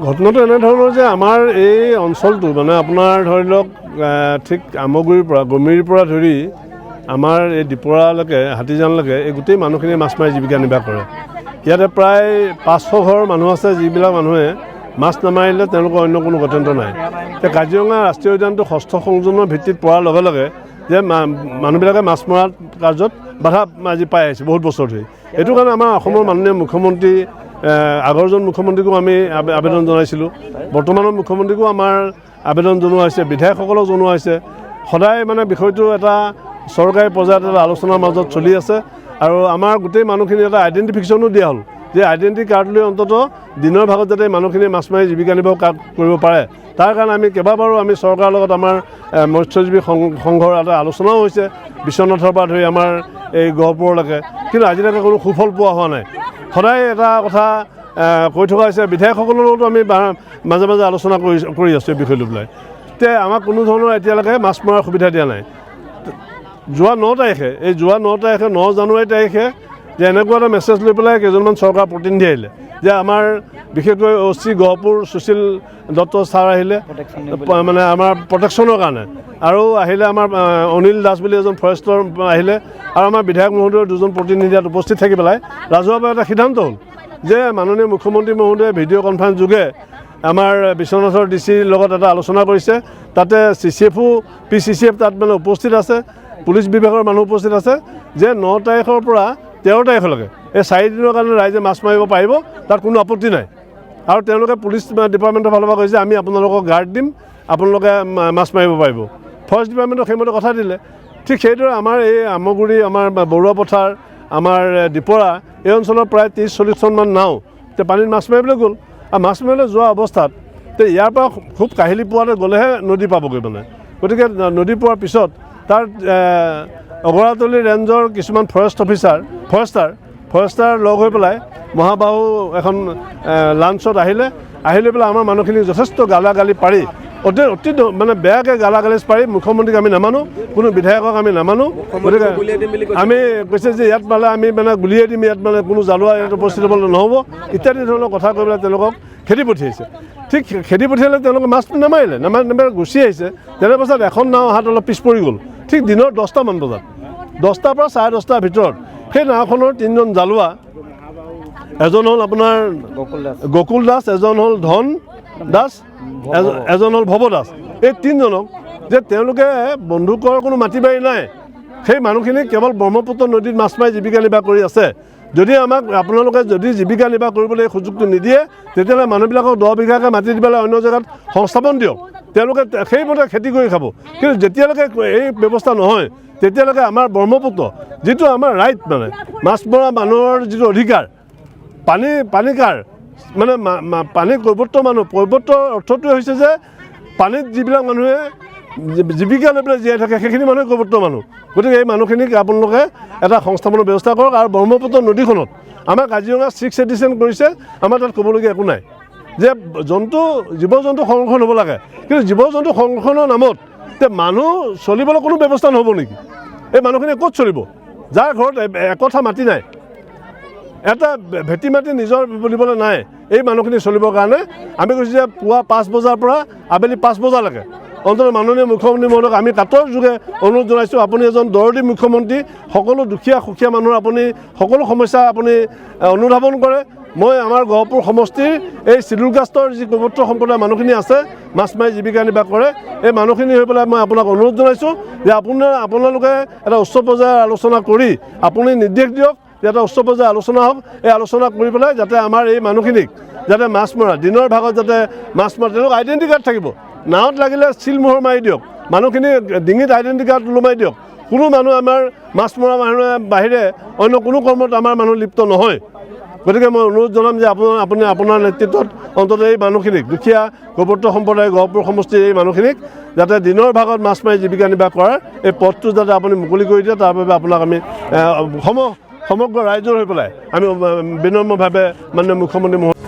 ঘটনাটো এনেধৰণৰ যে আমাৰ এই অঞ্চলটো মানে আপোনাৰ ধৰি লওক ঠিক আমগুৰিৰ পৰা, গমিৰিৰ পৰা ধৰি আমাৰ এই ডিপৰালৈকে, হাতীজানলৈকে এই গোটেই মানুহখিনিয়ে মাছ মাৰি জীৱিকা নিৰ্বাহ কৰে। ইয়াতে প্ৰায় 500 ঘৰ মানুহ আছে, যিবিলাক মানুহে মাছ নামাৰিলে তেওঁলোকৰ অন্য কোনো গত্যন্তৰ নাই। এতিয়া কাজিৰঙা ৰাষ্ট্ৰীয় উদ্যানটো ষষ্ঠ সংযোজনৰ ভিত্তিত পৰাৰ লগে লগে যে মানুহবিলাকে মাছ মৰা কাৰ্যত বাধা আজি পাই আহিছে বহুত বছৰ ধৰি। এইটো কাৰণে আমাৰ অসমৰ মাননীয় মুখ্যমন্ত্ৰী, আগৰজন মুখ্যমন্ত্ৰীকো আমি আবেদন জনাইছিলোঁ, বৰ্তমানৰ মুখ্যমন্ত্ৰীকো আমাৰ আবেদন জনোৱা হৈছে, বিধায়কসকলক জনোৱা হৈছে। সদায় মানে বিষয়টো এটা চৰকাৰী পৰ্যায়ত এটা আলোচনাৰ মাজত চলি আছে আৰু আমাৰ গোটেই মানুহখিনি এটা আইডেণ্টিফিকেশ্যনো দিয়া হ'ল যে আইডেণ্টি কাৰ্ড লৈ অন্ততঃ দিনৰ ভাগত যাতে মানুহখিনিয়ে মাছ মাৰি জীৱিকা নিৰ্বাহ কৰিব পাৰে, তাৰ কাৰণে আমি কেইবাবাৰো আমি চৰকাৰৰ লগত আমাৰ মৎস্যজীৱী সংঘৰ এটা আলোচনাও হৈছে, বিশ্বনাথৰ পৰা ধৰি আমাৰ এই গহপুৰলৈকে, কিন্তু আজিলৈকে কোনো সুফল পোৱা হোৱা নাই। সদায় এটা কথা কৈ থকা হৈছে, বিধায়কসকলৰ লগতো আমি মাজে মাজে আলোচনা কৰি কৰি আছোঁ এই বিষয় লৈ পেলাই। এতিয়া আমাক কোনো ধৰণৰ এতিয়ালৈকে মাছ মৰাৰ সুবিধা দিয়া নাই। যোৱা 9 তাৰিখে, এই যোৱা 9 তাৰিখে, 9 জানুৱাৰী তাৰিখে যে এনেকুৱা এটা মেছেজ লৈ পেলাই কেইজনমান চৰকাৰ প্ৰতিনিধি আহিলে যে আমাৰ বিশেষকৈ অ' চি গহপুৰ সুশীল দত্ত ছাৰ আহিলে মানে আমাৰ প্ৰটেকশ্যনৰ কাৰণে, আৰু আহিলে আমাৰ অনিল দাস বুলি এজন ফৰেষ্টৰ আহিলে, আৰু আমাৰ বিধায়ক মহোদয়ৰ দুজন প্ৰতিনিধি ইয়াত উপস্থিত থাকি পেলাই ৰাজহুৱাভাৱে এটা সিদ্ধান্ত হ'ল যে মাননীয় মুখ্যমন্ত্ৰী মহোদয়ে ভিডিঅ' কনফাৰেঞ্চ যোগে আমাৰ বিশ্বনাথৰ ডি চিৰ লগত এটা আলোচনা কৰিছে। তাতে চি চি এফো, পি চি চি এফ তাত মানে উপস্থিত আছে, পুলিচ বিভাগৰ মানুহ উপস্থিত আছে, যে 9 তাৰিখৰ পৰা 13 তাৰিখলৈকে এই 4 দিনৰ কাৰণে ৰাইজে মাছ মাৰিব পাৰিব, তাত কোনো আপত্তি নাই। আৰু তেওঁলোকে পুলিচ ডিপাৰ্টমেণ্টৰ ফালৰ পৰা কৈছে, আমি আপোনালোকক গাৰ্ড দিম, আপোনালোকে মাছ মাৰিব পাৰিব। ফৰেষ্ট ডিপাৰ্টমেণ্টক সেইমতে কথা দিলে। ঠিক সেইদৰে আমাৰ এই আমগুৰি, আমাৰ বৰুৱা পথাৰ, আমাৰ ডিপৰা এই অঞ্চলৰ প্ৰায় 30-40খনমান নাও এতিয়া পানীত মাছ মাৰিবলৈ গ'ল। আৰু মাছ মাৰিবলৈ যোৱা অৱস্থাত তে ইয়াৰ পৰা খুব কাহিলি পুৱাতে গ'লেহে নদী পাবগৈ মানে। গতিকে নদী পোৱাৰ পিছত তাৰ অগৰাতলি ৰেঞ্জৰ কিছুমান ফৰেষ্ট অফিচাৰ, ফৰেষ্টাৰ লগ হৈ পেলাই মহাবাহু এখন লাঞ্চত আহিলে। আহি লৈ পেলাই আমাৰ মানুহখিনিক যথেষ্ট গালা গালি পাৰি, অতি অতি মানে বেয়াকৈ গালা গালিজ পাৰি, মুখ্যমন্ত্ৰীক আমি নামানো, কোনো বিধায়কক আমি নামানো, গতিকে আমি কৈছে যে ইয়াত পালে আমি মানে গুলিয়াই দিম, ইয়াত মানে কোনো জালুৱা ইয়াত উপস্থিত হ'বলৈ নহ'ব, ইত্যাদি ধৰণৰ কথা কৈ পেলাই তেওঁলোকক খেদি পঠিয়াইছে। ঠিক খেদি পঠিয়ালে, তেওঁলোকে মাছ নামাৰিলে, নামাৰি নামাৰি গুচি আহিছে। তেনে পাছত এখন নাও অহাত অলপ পিছ পৰি গ'ল। ঠিক দিনৰ 10টামান বজাত, 10টাৰ পৰা 10:30ৰ ভিতৰত সেই নাওখনৰ তিনিজন জালুৱা, এজন হ'ল আপোনাৰ গকুল দাস, এজন হ'ল ধন দাস, এজন হ'ল ভৱ দাস, এই তিনিজনক যে তেওঁলোকে বন্ধুকৰ কোনো মাটি বাৰী নাই, সেই মানুহখিনি কেৱল ব্ৰহ্মপুত্ৰ নদীত মাছ মাৰি জীৱিকা নিৰ্বাহ কৰি আছে। যদি আমাক আপোনালোকে যদি জীৱিকা নিৰ্বাহ কৰিবলৈ এই সুযোগটো নিদিয়ে, তেতিয়াহ'লে মানুহবিলাকক 10 বিঘাকৈ মাটি দি পেলাই অন্য জেগাত সংস্থাপন দিয়ক, তেওঁলোকে সেইমতে খেতি কৰি খাব। কিন্তু যেতিয়ালৈকে এই ব্যৱস্থা নহয়, তেতিয়ালৈকে আমাৰ ব্ৰহ্মপুত্ৰ যিটো আমাৰ ৰাইট, মানে মাছ মৰা মানুহৰ যিটো অধিকাৰ, পানী পানী কাৰ মানে পানী কৈৱৰ্ত মানুহ, কৈৱৰ্তৰ অৰ্থটোৱে হৈছে যে পানীত যিবিলাক মানুহে জীৱিকা লৈ পেলাই জীয়াই থাকে, সেইখিনি মানুহে কৈৱৰ্ত মানুহ। গতিকে এই মানুহখিনিক আপোনালোকে এটা সংস্থাপনৰ ব্যৱস্থা কৰক। আৰু ব্ৰহ্মপুত্ৰ নদীখনত আমাৰ কাজিৰঙা ছিক্স এডিশ্যন কৰিছে, আমাৰ তাত ক'বলগীয়া একো নাই যে জন্তু, জীৱ জন্তু সংৰক্ষণ হ'ব লাগে, কিন্তু জীৱ জন্তু সংৰক্ষণৰ নামত তে মানুহ চলিবলৈ কোনো ব্যৱস্থা নহ'ব নেকি? এই মানুহখিনি ক'ত চলিব, যাৰ ঘৰত একঠা মাটি নাই, এটা ভেটি মাটি নিজৰ বুলিবলৈ নাই? এই মানুহখিনি চলিবৰ কাৰণে আমি কৈছোঁ যে পুৱা 5 বজাৰ পৰা আবেলি 5 বজালৈকে অন্ততঃ মাননীয় মুখ্যমন্ত্ৰী মহোদয়ক আমি কাতৰ যোগে অনুৰোধ জনাইছোঁ। আপুনি এজন দৰদী মুখ্যমন্ত্ৰী, সকলো দুখীয়া সুখীয়া মানুহৰ আপুনি সকলো সমস্যা আপুনি অনুধাৱন কৰে। মই আমাৰ গহপুৰ সমষ্টিৰ এই চিডুল কাষ্টৰ যি কৈৱৰ্ত সম্প্ৰদায়ৰ মানুহখিনি আছে, মাছ মাৰি জীৱিকা নিৰ্বাহ কৰে, এই মানুহখিনি হৈ পেলাই মই আপোনাক অনুৰোধ জনাইছোঁ যে আপোনালোকে এটা উচ্চ পৰ্যায়ৰ আলোচনা কৰি আপুনি নিৰ্দেশ দিয়ক যে এটা উচ্চ পৰ্যায়ৰ আলোচনা হওক। এই আলোচনা কৰি পেলাই যাতে আমাৰ এই মানুহখিনিক যাতে মাছ মৰা দিনৰ ভাগত যাতে মাছ মৰা, তেওঁলোক আইডেণ্টি কাৰ্ড থাকিব, নাৱত লাগিলে চিল মোহৰ মাৰি দিয়ক, মানুহখিনি ডিঙিত আইডেণ্টি কাৰ্ড ওলোমাই দিয়ক। কোনো মানুহ আমাৰ মাছ মৰা মানুহৰ বাহিৰে অন্য কোনো কৰ্মত আমাৰ মানুহ লিপ্ত নহয়। গতিকে মই অনুৰোধ জনাম যে আপুনি আপোনাৰ নেতৃত্বত অন্ততঃ এই মানুহখিনিক, দুখীয়া কৈৱৰ্ত সম্প্ৰদায় গহপুৰ সমষ্টিৰ এই মানুহখিনিক যাতে দিনৰ ভাগত মাছ মাৰি জীৱিকা নিৰ্বাহ কৰাৰ এই পথটো যাতে আপুনি মুকলি কৰি দিয়ে, তাৰ বাবে আপোনাক আমি সমগ্ৰ ৰাইজৰ হৈ পেলাই আমি বিনম্ৰভাৱে মাননীয় মুখ্যমন্ত্ৰী মহোদয়